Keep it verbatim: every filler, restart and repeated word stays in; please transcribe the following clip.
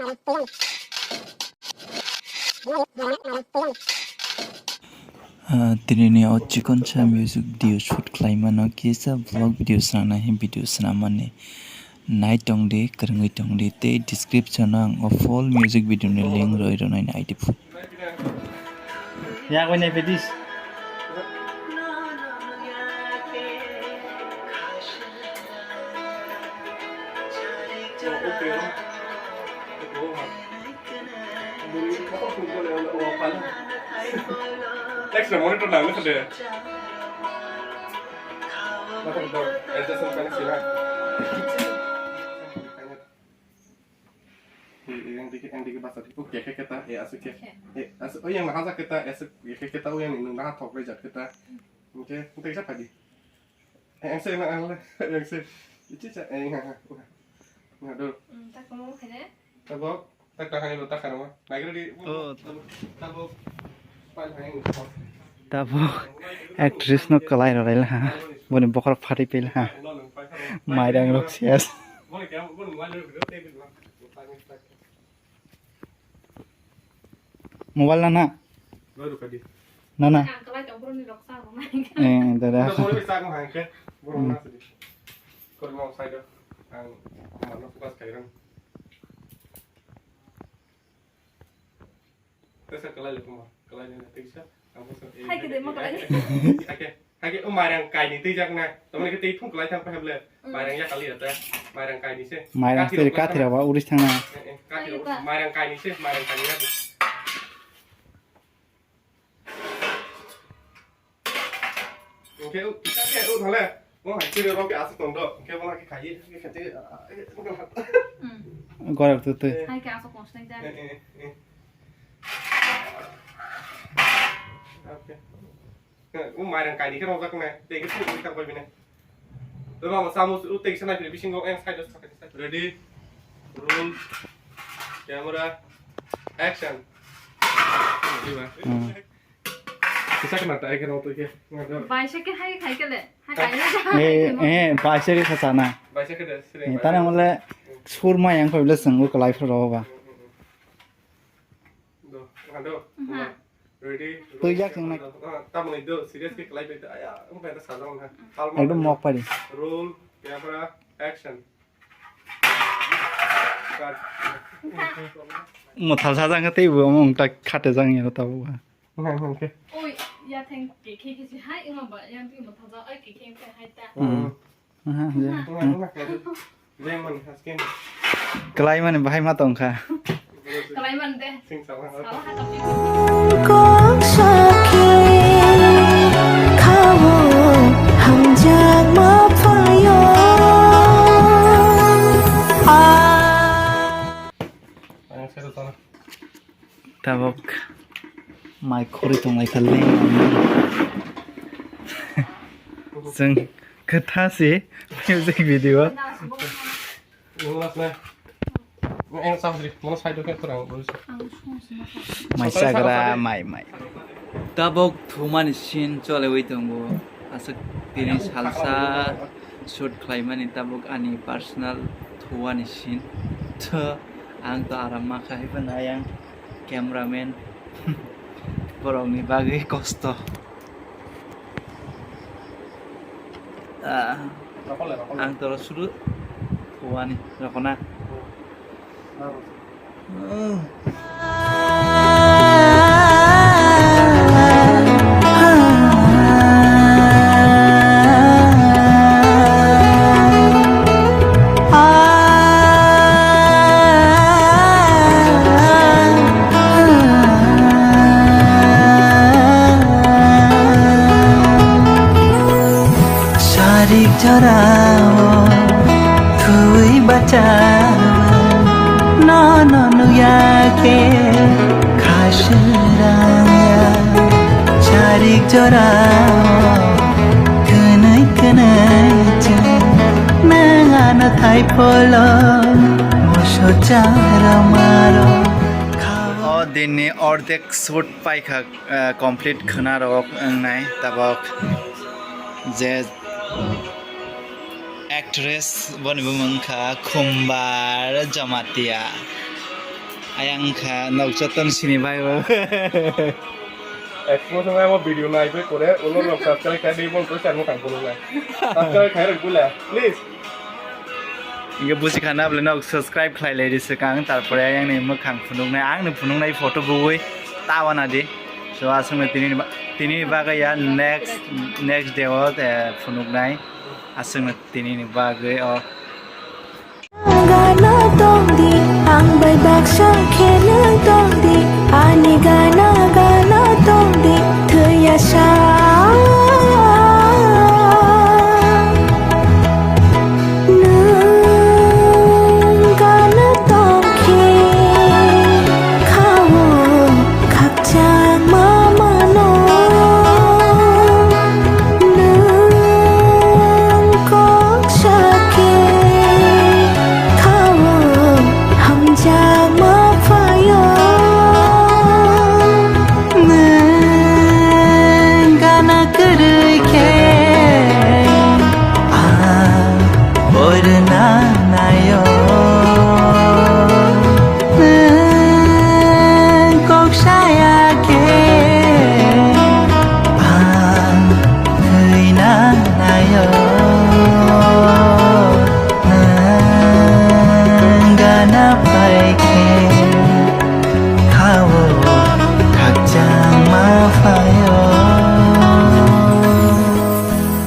Ah, tinini o chikonsa music video shoot khlaimano kisa vlog video swnamnai, video swnamani nai tongdi, kwrwngwi tongdi, tei description o ang o full music video ni link rwi rwnai naidi. Yak bai nai pedis. Extra monitor nang nang de. Adjust kan sila. Eh, eh, yang dikit, yang dikit basah dikit. Oke, oke, kita, eh, asik ya. Oke. Eh, asik, oh, yang mahal kita, asik, ya, oke, kita, oh, yang ini nah, tok aja kita. Oke, kita bisa pagi. Eh, yang saya, nah, yang saya. Itu, eh, nah, nah, nah, dulu. Hmm, tak kamu kene? Tabok, tak tahan dulu, tak kamu. Lagi di, oh, tabok, tabok. Pan, yang ini. Tabok actress no kalai ralai lah. Boni bokor phatwi pela ha. Mairang rok sias. Mobile nana. Nana. Eh, dada. Tesa kalai le kuma, kalai le tesa. Hai ke de ma kalai. Hai ke, hai ke o mairang kaini tei jak na. Tamani ke tei phung kalai thang pa heble. Mairang ya kali ya ta. Mairang kaini se. Mairang se kathira ba uris thang na. Kathira mairang kaini se, mairang kaini ya. Oke, oke, oke, thale. Mo hai kiri roke asuk tong do. Oke, mo lagi kai, oke, kati. Gorok tu tu. Hai ke asuk tong snai jan. Eh, eh, eh. Oke. Eh, mo mairang kaini ke rojak ne. Tei ke tu tak bai bine. Lo ma samu u tei sanai pili bisingo, eh, side, side. Ready? Roll. Camera. Action. Diba? Hmm. Kisa kena ta ekhe rong to khe. Baisa khe hai khai kele. Hai khai na. Eh, eh, baisa khe khasa na. Baisa khe de, sire. Eh, tane mole surma yang ko bile senggo kalai phro ro ba. Do, ando. Ready? Tui jak sing na. Tamoni do, serious khe kalai be. Aya, ang bai da sajang na. Ekdom mok pari. Roll, camera, action. Mothal sajang khe teibo omo wng tak khate jang ya tabuk ba. Wng khe. Oi, ya theng ke khe khe si hai wng ba ya theng mothal ja ai ke khe khe hai ta. Hmm. Aha, ya. Wng khe. Jeng mani hasken. Kalai mani bahai ma tong kha. Kalai man de. Sing sawa. Sawa ha tapi. Kok sakhi khawo hamjakma phaio. Ah. Ang seru tana. Tabok mai khuri tonglai kha le. Chwng kwtha se music video. Mai chagra, mai, mai. Tabok thumani scene choliwi tongo. Aswk tini salsa shoot khlaimani tabok ani personal thuani scene. To, ang to aram ma kha, haiphano ayang cameraman borokni bagwi kosto. Ah, ang toro suru thuani rokona. Sarik jorao thui bacha nono nuya khe khaswrangya. Sarik jorao kwnwi kwnwi chwng nwng ano thai pholo moso charo maro. O dinni ordek shoot paikha, eh, complete khwnarok wngnai tabok je actress boni bumung kha Khumbar Jamatia. Ayang kha nok joton sini bai o. Expo song amo video nai bai kore, ulo nok subscribe khai di bol to channel kang kulo nai. Subscribe khai rok bula, please. Inge busi khana bole nok subscribe khlai lai di swkang, tarpore ayang ni mwkhang phunuknai, ang ni phunuknai photo bui tawana di. So aswk no tini ni ba-, tini ni bagwi ya next, next day o, eh, phunuknai. Aswk no tini ni bagwi o. Gana tong di, ang bai baksa khe nang tong di, ani gana